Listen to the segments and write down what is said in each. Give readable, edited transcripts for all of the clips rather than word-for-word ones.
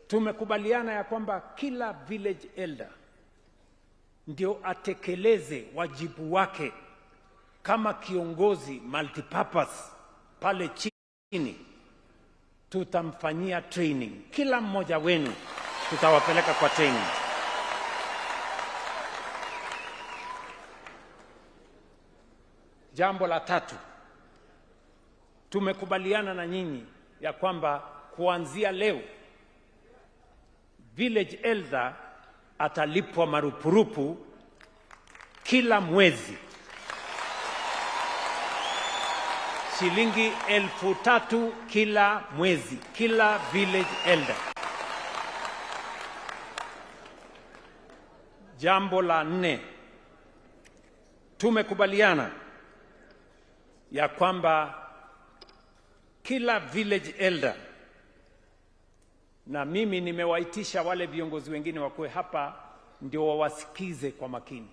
Tumekubaliana ya kwamba kila village elder ndio atekeleze wajibu wake kama kiongozi multipurpose pale chini. Tutamfanyia training, kila mmoja wenu tutawapeleka kwa training. Jambo la tatu, tumekubaliana na nyinyi ya kwamba kuanzia leo village elder atalipwa marupurupu kila mwezi shilingi 3,000 kila mwezi, kila village elder. Jambo la nne, tumekubaliana ya kwamba kila village elder, na mimi nimewaitisha wale viongozi wengine wakuwe hapa ndio wawasikize kwa makini.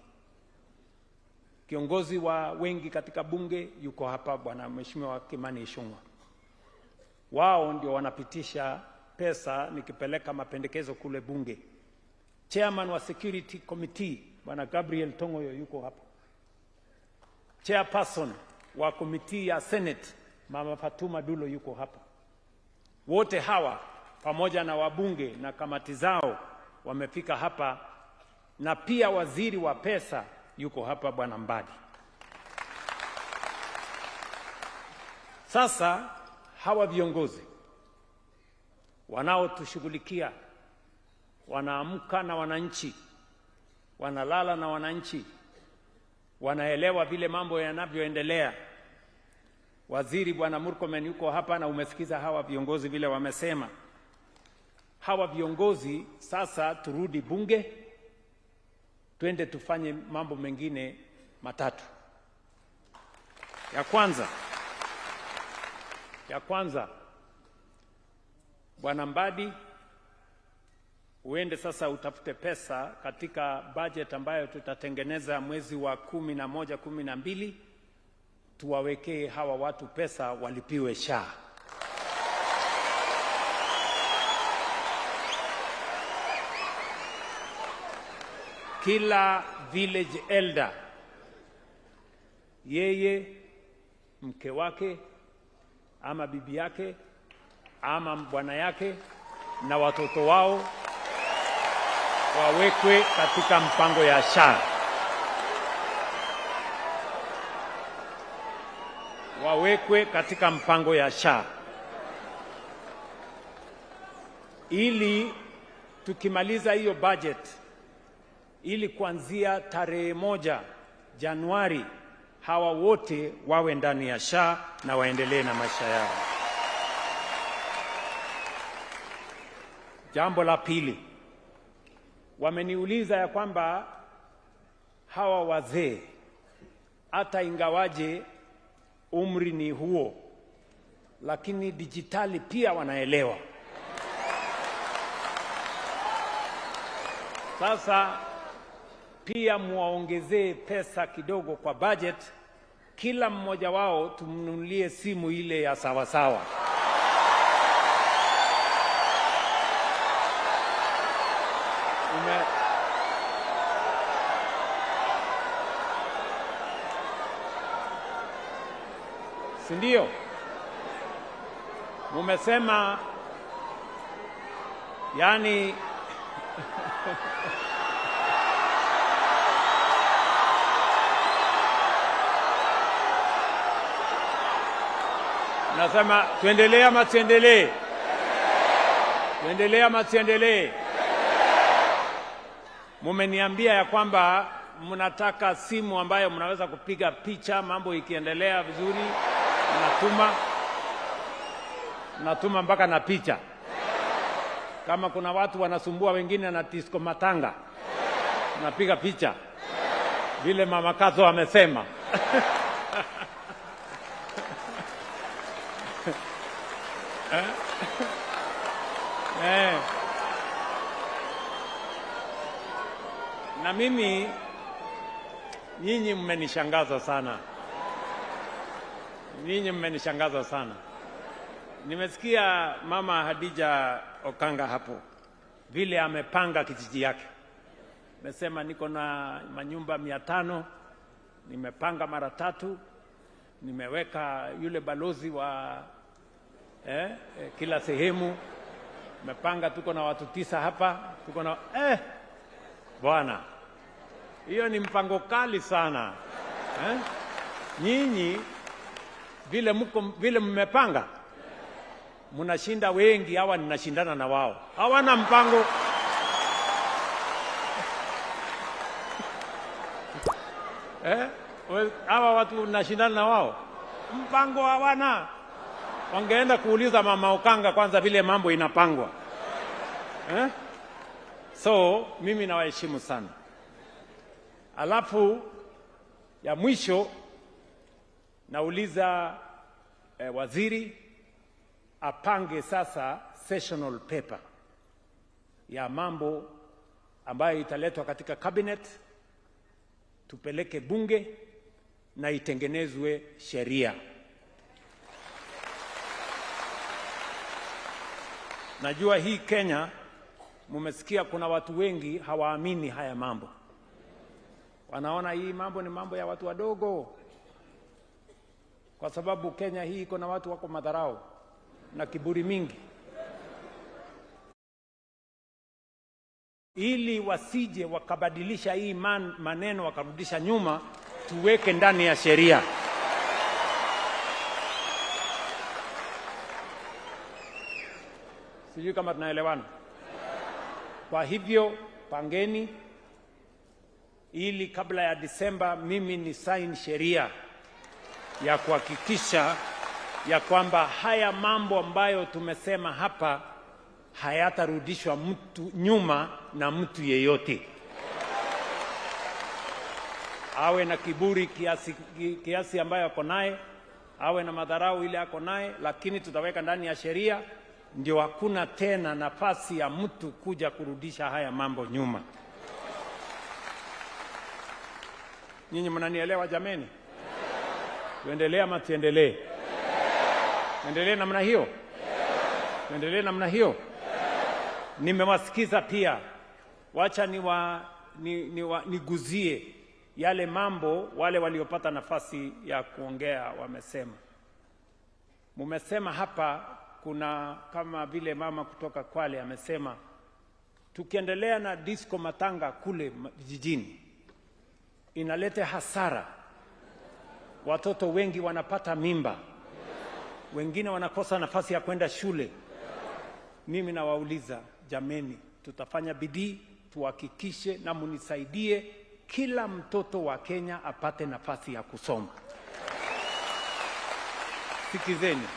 Kiongozi wa wengi katika bunge yuko hapa, Bwana Mheshimiwa Kimani Ichung'wah. Wao ndio wanapitisha pesa nikipeleka mapendekezo kule bunge. Chairman wa Security Committee Bwana Gabriel Tongoyo yuko hapa. Chairperson wa committee ya Senate Mama Fatuma Dulo yuko hapa. Wote hawa pamoja na wabunge na kamati zao wamefika hapa, na pia waziri wa pesa yuko hapa, Bwana Mbadi. Sasa hawa viongozi wanaotushughulikia wanaamka na wananchi, wanalala na wananchi, wanaelewa vile mambo yanavyoendelea. Waziri Bwana Murkomen yuko hapa na umesikiza hawa viongozi vile wamesema. Hawa viongozi sasa turudi bunge, twende tufanye mambo mengine matatu. Ya kwanza, Bwana Mbadi, uende sasa utafute pesa katika budget ambayo tutatengeneza mwezi wa 11, 12, tuwawekee hawa watu pesa walipiwe SHA. Kila village elder, yeye, mke wake ama bibi yake ama bwana yake na watoto wao wawekwe katika mpango ya SHA. Wawekwe katika mpango ya SHA ili tukimaliza hiyo budget, ili kuanzia tarehe 1 Januari hawa wote wawe ndani ya SHA na waendelee na maisha yao. Jambo la pili, wameniuliza ya kwamba hawa wazee hata ingawaje umri ni huo, lakini dijitali pia wanaelewa. Sasa pia muwaongezee pesa kidogo kwa budget, kila mmoja wao tumnunulie simu ile ya sawasawa. Si ndio? Mumesema yani nasema tuendelee ama tuendelee? Tuendelee ama tuendelee? Mumeniambia ya kwamba mnataka simu ambayo mnaweza kupiga picha mambo ikiendelea vizuri, natuma mpaka na picha. Kama kuna watu wanasumbua wengine na disco matanga, napiga picha vile Mama Kazo amesema. Na mimi nyinyi mmenishangaza sana. Nyinyi mmenishangaza sana. Nimesikia Mama Hadija Okanga hapo. vile amepanga kijiji yake. Amesema niko na manyumba 500, nimepanga mara 3, nimeweka yule balozi wa kila sehemu, nimepanga, tuko na watu 9 hapa, tuko na bwana, hiyo ni mpango kali sana. Nyinyi vile mko, vile mmepanga, mnashinda wengi. Hawa ninashindana na wao, hawana mpango. Hawa watu nashindana na wao, mpango hawana. Wangeenda kuuliza Mama Okanga kwanza vile mambo inapangwa. So mimi nawaheshimu sana. Alafu ya mwisho nauliza waziri apange sasa sessional paper ya mambo ambayo italetwa katika cabinet, tupeleke bunge na itengenezwe sheria. Najua hii Kenya mumesikia kuna watu wengi hawaamini haya mambo. Wanaona hii mambo ni mambo ya watu wadogo. Kwa sababu Kenya hii iko na watu wako madharau na kiburi mingi. Ili wasije wakabadilisha hii maneno wakarudisha nyuma, tuweke ndani ya sheria. Sijui kama tunaelewana. Kwa hivyo pangeni ili kabla ya Disemba mimi ni sign sheria ya kuhakikisha ya kwamba haya mambo ambayo tumesema hapa hayatarudishwa mtu nyuma na mtu yeyote. Awe na kiburi kiasi ambayo ako naye, awe na madharau ile ako naye, lakini tutaweka ndani ya sheria ndio hakuna tena nafasi ya mtu kuja kurudisha haya mambo nyuma. Nyinyi mnanielewa jameni? Tuendelee ama tuendelee? Tuendelee namna hiyo? Tuendelee namna hiyo? Nimewasikiza pia. Wacha niguzie yale mambo wale waliopata nafasi ya kuongea wamesema. Mumesema hapa kuna kama vile mama kutoka Kwale amesema tukiendelea na disco matanga kule vijijini inaleta hasara. Watoto wengi wanapata mimba, wengine wanakosa nafasi ya kwenda shule. Mimi nawauliza jameni, tutafanya bidii tuhakikishe na munisaidie kila mtoto wa Kenya apate nafasi ya kusoma. Sikizeni.